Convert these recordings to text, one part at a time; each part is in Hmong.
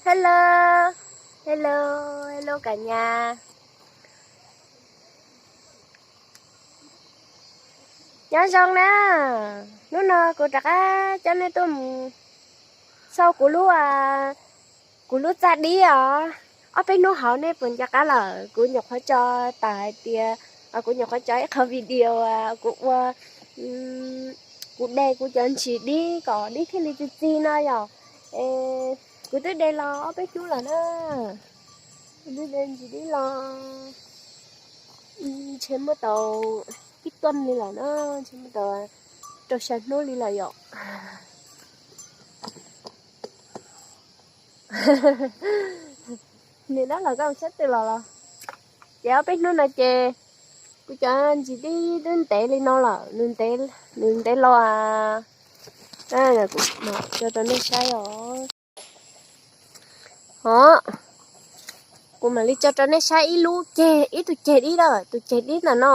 Hello, hello, hello cả nhà. Nyob zoo na, hnub no kuv rov qab coj nej tuaj mus xauj kuv lub, kuv lub txaj dib os. Ob peb hnub hauv nej puas nco qab lawm, kuv nyuam qhuav tso tawm hais tias, kuv nyuam qhuav tso ib qho video kuv ua, kuv de kuv cov ntsis dib kom dib thiaj li txi txi no yom. Kuv twb de los ob peb hnub lawm na, kuv twb de ntsis dib los ntshe muaj tau ib tuaj li lawm na, ntshe muaj tau rau xya hnub li lawm yom. Nws dab los koj sab twg los los? Ces ob peb hnub no ces kuv cov ntsis dib twb ntev li no lawm, nws ntev, nws ntev los. Kuv mam tso rau nej saib os. Os, kuv mam li tso rau nej saib ib lub ceg, ib tug ceg dib lawm, tus ceg dib ntawm no,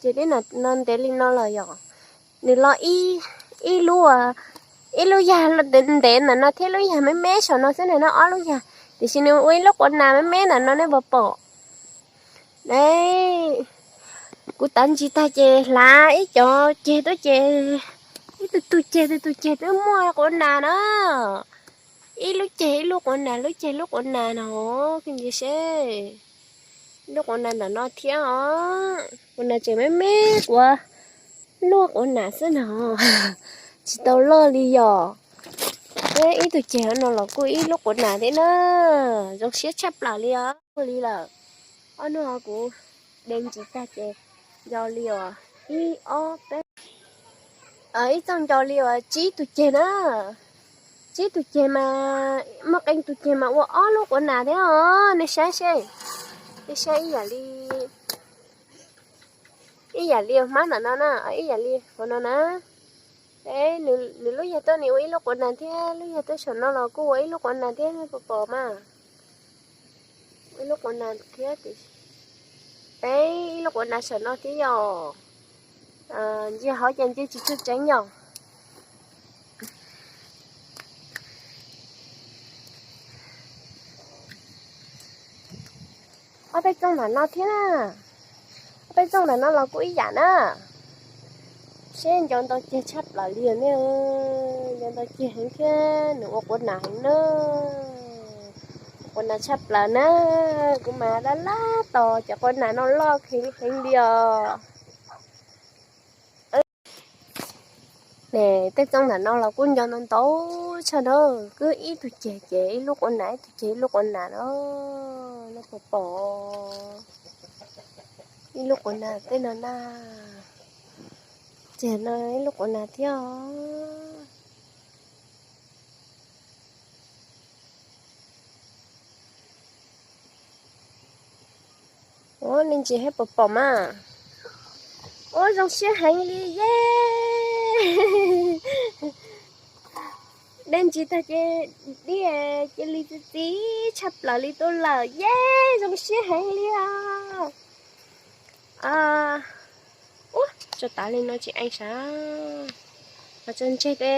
ceg dib no ntev li no lawm yom. Nws los ib lub, ib lub yag ntev ntawm no thiab lub yag me me saum no xwb na, no ob lub yag, tiam sis nws ua ib lub quav nas me me ntawm no nej puas pom? Kuv tav ntsis tag ces hlav ib cov ceg tuaj ces ib tug tug ceg tug tug ceg twb muaj quav nas na. Ib lub ceg ib lub quav nas, lub ceg lub quav nas no, koj ntsia seb. Lub quav nas ntawm no thiab os, quav nas tseem me me, quav luaj quav nas xwb no, tsis tau loj li yom. Thiab ib tug ceg no los kuj ib lub quav nas thiab na, zoo siab tshaj plaws li os. Li lawm, ob hnub kuv de ntsis tag ces nco li uas ib ob peb, ib txoj nco li uas tsib tug ceg na. Tsib tug ceg mas muaj qee tug ceg mas ua ob lub quav nas thiab os, nej saib seb. Nej saib ib yam li, ib yam li hmab ntawm no na, ib yam li qhov no na. Nws lub yag tuaj nws ua ib lub quav nas thiab, lub yag tuaj saum no los kuj ua ib lub quav nas thiab, nej puas pom mas? Ua ib lub quav nas thiab, peb ib lub quav nas saum no thiab yom. Ntsia hauv ces ntsia tsis tshua tseeb yom. Ob peb txooj ntawm no thiab na, ob peb txooj ntawm no los kuj ib yam na. Seb nco ntau ceg tshaj plaws li ne, nco ntau ceg heev thiab nws ua quav nas heev na. Quav nas tshaj plaws na, kuv mas laj laj tos cov quav nas no loj heev heev li os. Ne, tej txooj ntawm no los kuj nco ntau ntau tshaj na, kuj ib tug ceg ces ib lub quav nas, ib tug ceg ib lub quav nas na, nej puas pom? Ib lub quav nas tej no na, ceg no ib lub quav nas thiab os. Ua li ntsis hab puas pom mas. Ua zoo siab heev li ye. De ntsis tag ces dib cia li txi txi tshaj plaws li tuaj lawm ye, zoo siab heev li os. Ua tso tav li no tsis eej sav, mas tso ntseg te.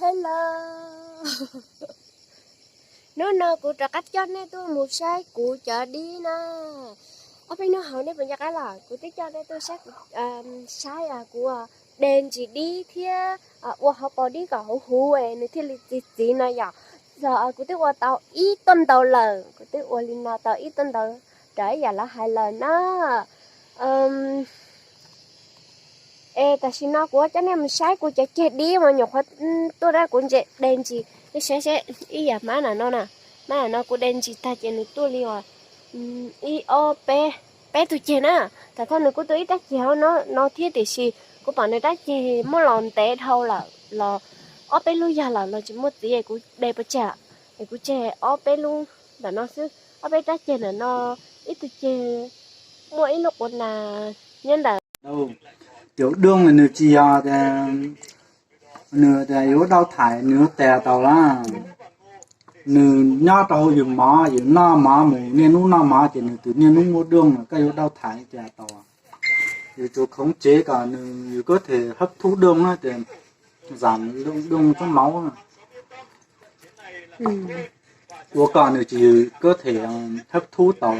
Hello. Hnub no kuv rov qab coj nej tuaj mus saib kuv cov dib na. Ob peb hnub hauv nej puas nco qab los kuv twb coj nej tuaj saib, saib kuv de ntsis dib thiab ua hauv paus dib kom huv huv nws thiaj li txi txiv no yom. Kuv twb ua tau ib tuaj ntau lawm, kuv twb ua li no tau ib tuaj ntau, raws ib yam lawv hais lawm na. Es tam sim no kuv coj nej mus saib kuv cov ceg dib mas nyuam qhuav tuaj na, kuv ntse de ntsis, nej saib seb ib yam hmab na no na, hmab na no kuv de ntsis tag ces nws tuaj li uas ib ob peb, peb tug ceg na. Tam thawj nws kuj tuaj ib rab ceg hauv no thiab tiam sis kuv pom nws rab ceg muab los ntev dhau lawm los ob peb lub yag lawm los tsis muaj txiv es kuv de pov tseg, es kuv tseg ob peb lub ntawm no xwb, ob peb rab ceg ntawm no, ib tug ceg muaj ib lub quav nas nyob ntawm. Cov dub nws tsis yog, nws tias yuav dau thaiv nws tes tau lawm. Nws nyob rau hauv yus mov, yus noj mov mus niaj hnub noj mov ces nws twb niaj hnub muaj doog no, koj yuav dau thaiv cas tau. Yus tsuas khống chế kom nws, yus có thể hấp thu doog na, ces giảm lượng đường trong máu. Ua kom nws tsis có thể hấp thu tau,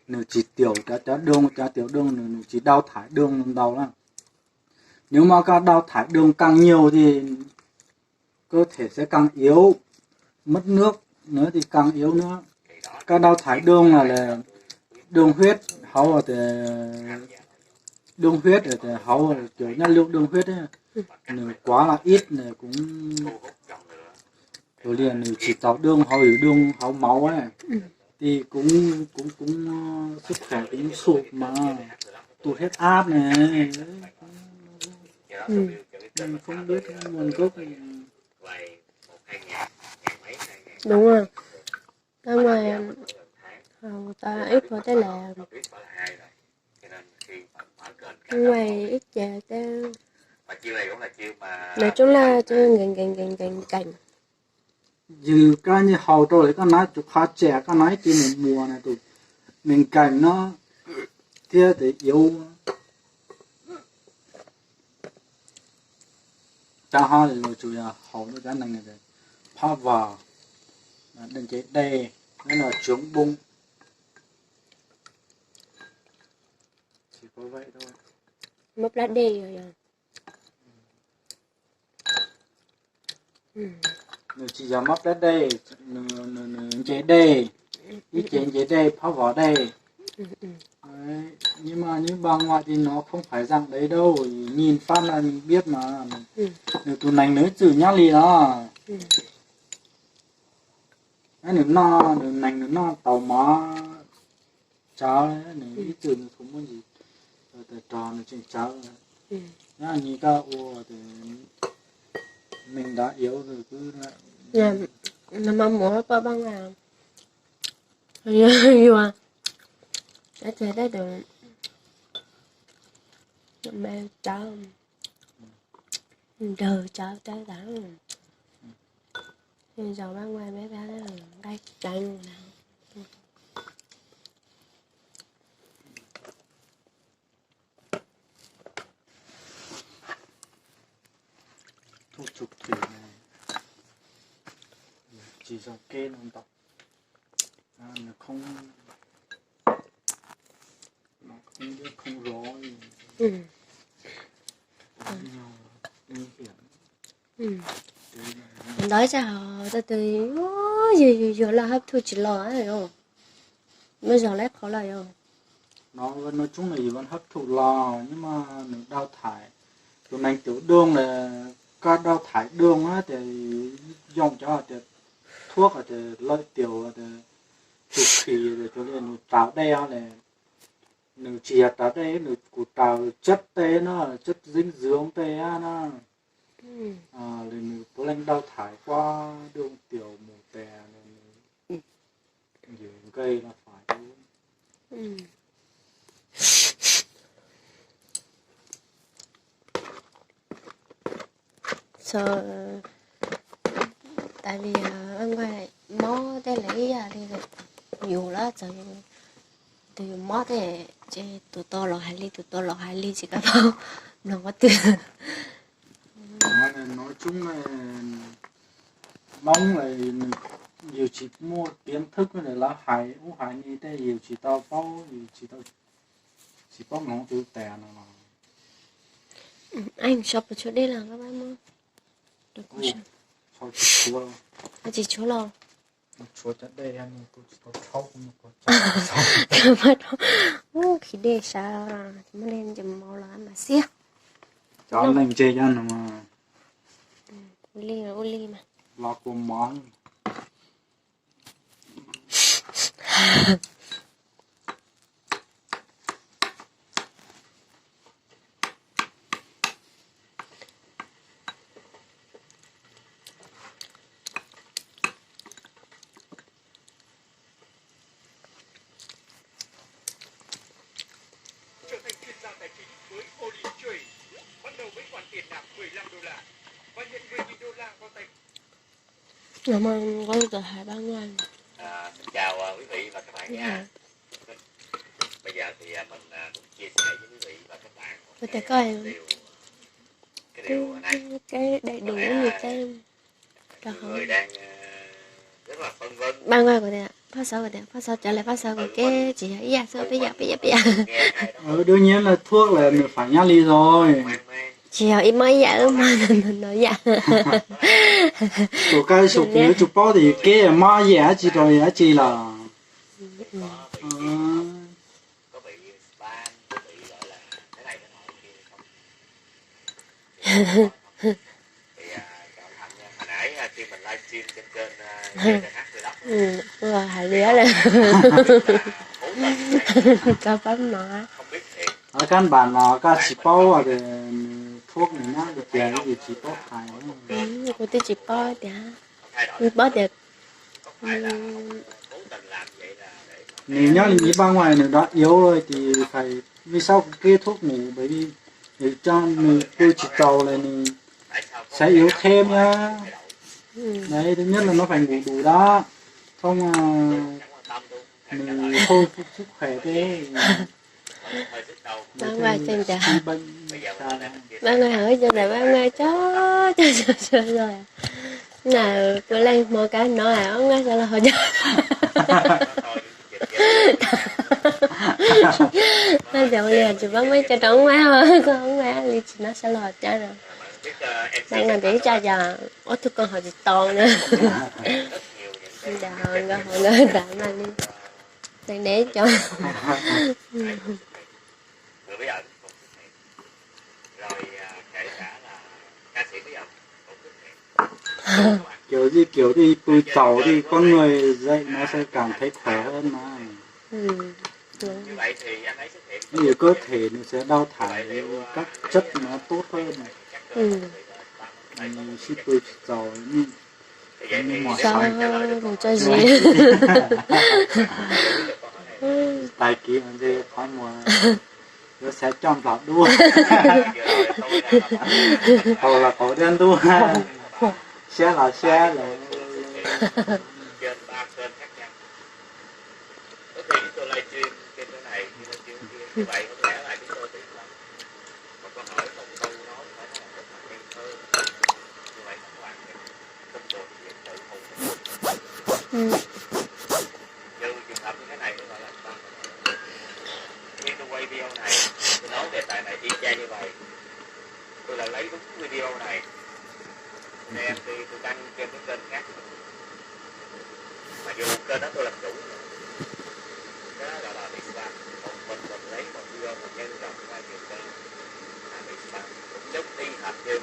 nws tsis tiểu cov, cov đường, cov tiểu đường nws, nws tsis dau thaiv đường ntau na. Nếu mà koj dau thaiv đường càng nhiều thì cơ thể sẽ càng yếu, mất nước nữa thì càng yếu nữa. Koj dau thaiv đường là, là đường huyết hauv, đường huyết ở hauv, kiểu như lượng đường huyết ấy, nws quá là ít nws cũng, kiểu như nws tsis tau đường hauv, đường hauv máu ấy, thì cũng, cũng, cũng sức khỏe cũng sụt mà, tụt huyết áp này. Không biết nguồn gốc. Đúng rồi. Ra ngoài hauv ta ib puas tej lawm, ra ngoài ib ces tej, nói chung là nkees nkees nkees nkees. Yus koj nyiaj haus rau lawm koj noj cov qhov tseem koj noj ib ce mus muas na tus nkees nkees no thiab tes yuav. Cov hauv lawm los tsuas yog haus rau cov neeg phab vog, dej nce dej, nyob no tsoov boo. Muab plab dej yog, nws tsis yog muab plab dej, nws nce dej, ib ce nce dej phab vog dej. Nhưng mà những bà ngoại thì nó không phải dạng đấy đâu, nhìn phát là mình biết mà. Nws tus nees nws ib txwm nyob li no. Nws noj, nws nees nws noj tau mov tsawv, nws ib txwm nws thaum muaj ntsis tawg rog nws tseem tsawv. Nyob nyi koj ua tes neeg nrad yuav xwb. Nws mas muab poj baj yuav, yuav tseg tej tus me tsawv, nrog tsawv tsawv tas. Zaum paj nqaij peb pab nqaij ceev na. Thuốc trừ thủy này, chỉ dòng kê nó độc, nó không, nó không biết không rõ gì. Ntawd tsis hais tau tus yus, yus, yus los hấp thu tsis los, muaj zog lawm qhov los yog. Nó nói chung là vẫn hấp thụ lò, nhưng mà nws đau thải. Tus neeg tiểu đường là koj đau thải đường á, thì dùng cho tias thuốc tias lợi tiểu, tias chu kỳ, tias nws raus dej á, nws tsis yog raus dej, nws kuj raus chất tej no, chất dinh dưỡng tej á no. Li nws puav leej đau thải qua đường tiểu mù tè, nws ywm nqe no phải. Tại vì ăn ngoài mob tej lawm ib yam li yus los txawm tus yus mob tej ces tus tod los hais li, tus tod los hais li, tsis kam paub mloog qhov twg. Nói chung là Hmoob là yus tsis muaj kiến thức, lawv hais ub hais ni tej yus tsis tau paub, yus tsis tau, tsis paub mloog tus tas no. Anh sắp chuột đi làm các bác mốt. Sau tsis tshuav, tsis tshuav los. Tshuav cov dej, kuv tsis tau rhaub, kuv ub khi dej sab, muaj dej ces mus los mas xiab. Cov neeg ntse cov no mas ua li, ua li mas los kua mov. Trở thành chuyên gia tài chính với Olive Trade. Bắt đầu với khoản tiền nạp mười lăm đô la và nhận mười nghìn đô la vào tài Nqo kawm hais pab nqaij. Ua tias koj, cái đầy đủ ib nus teb rau hauv. Pab nqaij kuv tias, Phaj Xauv kuv tias, Phaj Xauv cov lawm, Phaj Xauv kuv kev tsis yog ib yam xwb, peb yam, peb yam, peb yam. Đương nhiên là thuốc là mình phải nhắc lý rồi. Tsis yog ib mob ib yam, wb mob no yam. Tus kab sum kuv yuav tsum paub tias kev mob yam dab tsi rau yam dab tsi los. Hais li lawm. Koj pab mov. Căn bản là koj tsis paub tias nws thuốc nws nyob li cas, kuv tsis paub hais. Kuv twb tsis paub tias, kuv paub tias nws nyob li ib pab ngoài nws đau yếu rồi thì phải đi sau cái thuốc ngủ, bởi vì để cho nws pw tsis txaus là nws sẽ yếu thêm nhá. Đấy, thứ nhất là nó phải ngủ đủ đó. Không, à, nws khôi phục sức khỏe thế. Pab nqaij tseem tias, pab nqaij hauv ib co ntawm pab nqaij cog cog cog cog los. Ntawm puav leej hmo kab no pab nqaij sawv los haus cawv. Nqaij tias ua li tsis pab nqaij cog rau nqaij, koj nqaij li tsis noj sawv los haus cawv no. Pab nqaij tias ib tsam cas ob tug ko haus tsis tau na. Nqaij haus nqaij tas mas li. Dev cov. Kiểu gì kiểu thì pw tàu thì con người dậy nó sẽ cảm thấy khỏe hơn mà. Ví dụ cơ thể nó sẽ đào thải các chất nó tốt hơn. Sib pw tsis txaus, mus tso zis. Tag kis mas ntshe qhov muag yuav xav coj nplog dub. Qaug los qaug dab ntub, siab los siab lawm. Tôi là lấy đúng video này, nên tôi, tôi đăng trên cái kênh khác. Mặc dù kênh đó tôi làm chủ rồi. Cái đó gọi là bị spam. Còn mình, mình lấy mà đưa mà nhân rộng ra nhiều kênh là bị spam. Cũng giống y hệt như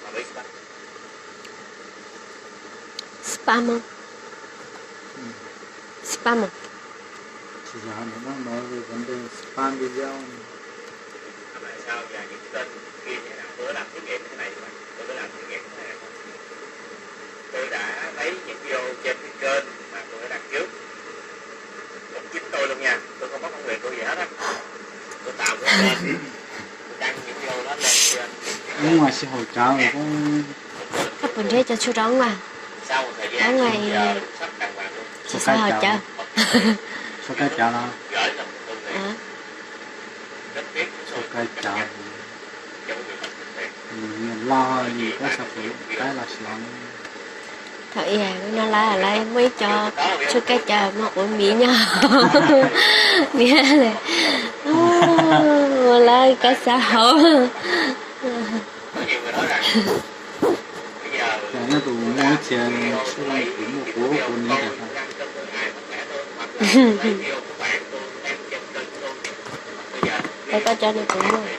mà bị spam. Spam không? Spam không? Chỉ là nó đang nói về vấn đề spam video. Mà tại sao giờ những cái kênh kia như thế nào? Tôi có làm thí nghiệm cái này mà. Tôi có làm thí nghiệm cái này. Tôi đã lấy những video trên cái kênh mà tôi đã đăng trước. Cũng chính tôi luôn nha. Tôi không có bản quyền tôi gì hết á. Tôi tạo cái kênh. Tôi đăng những video đó lên trên. Đúng rồi, sẽ hỗ trợ rồi có. Koj puas nrhiav cov tshuaj rau ub a? Ub a, tsis xav haus cawv. Tshuaj kaij cawv no. Tshuaj kaij cawv. Nws loj, nws koj xav pub qaib los sis los. Thaum ub no lawv, lawv muaj ib co tshuaj kaij cawv muaj quav miv nyob. Niam, ua lawv koj xav haus. Ces nyob tus muaj ib txhia tshuaj kuv muaj quav quav miv ntawd. Lawv koj cov no kuv muaj.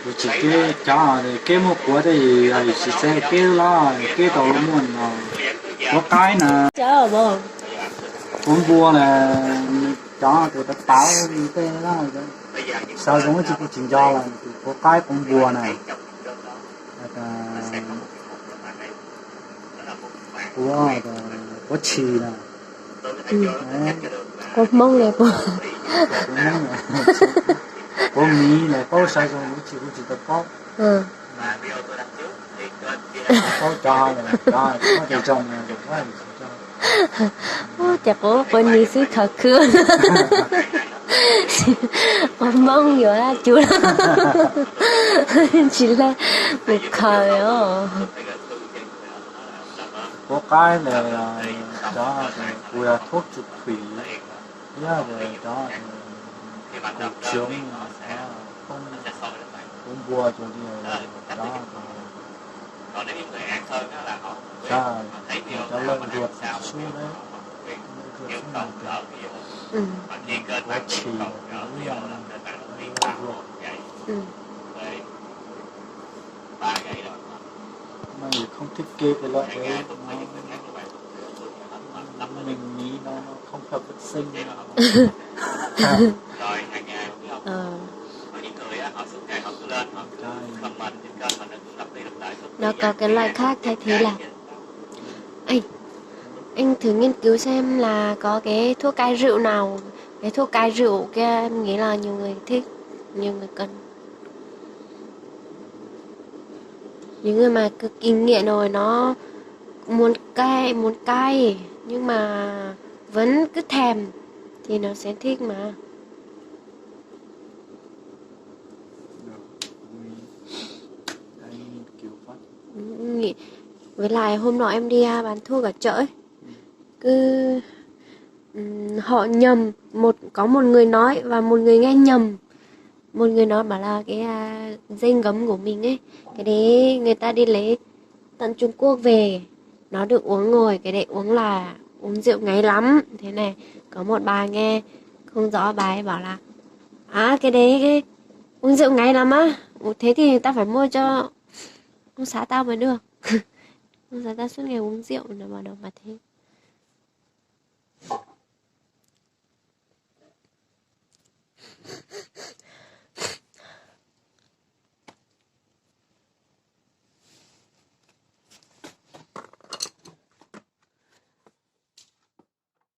Kuv tsis keb cov, keb muaj quav thiab, tsis txawj keb los keb tau muaj no. Quav qaib na. Quav npua na, cov tus tawv tawv tej na. Xav zoo tsis, kuv tsis nco los tus quav qaib quav npua na. Quav, quav tshis na. Quav hmoob na, quav miv na, paub xav zoo tsis, kuv tsis tau paub. Ub, ces quav quav nis xwb khaws khwv. Quav Hmoob yuav dab tsi los tsis laib mus khaws os. Quav qaib ntawd, cov kuv yog thuốc trừ thủy, thiab cov kuv tsioov, kuv npua, cov cov lawm luag sub na, luag sub na, kuv tshis ib yam luag. Không thiết kế cái loại đấy, nó mình nghĩ nó, nó không hợp vệ sinh. Nó có cái loại khác thay thế là anh, anh thử nghiên cứu xem là có cái thuốc cai rượu nào, cái thuốc cai rượu kia, em nghĩ là nhiều người thích, nhiều người cần. Những người mà cực kỳ nghiện rồi nó muốn cai, muốn cai nhưng mà vẫn cứ thèm thì nó sẽ thích mà. Với lại hôm nọ em đi à, bán thuốc ở chợ ấy, cứ ừm, họ nhầm, một có một người nói và một người nghe nhầm. Một người nói bảo là cái à, dây ngấm của mình ấy, cái đấy người ta đi lấy tận Trung Quốc về, nó được uống rồi, cái đấy uống là uống rượu ngáy lắm thế này. Có một bà nghe không rõ, bà ấy bảo là à, cái đấy cái, uống rượu ngáy lắm á. Ủa, thế thì ta phải mua cho ông xã tao mà được. Ông xã tao suốt ngày uống rượu, nó bảo đó mà thế.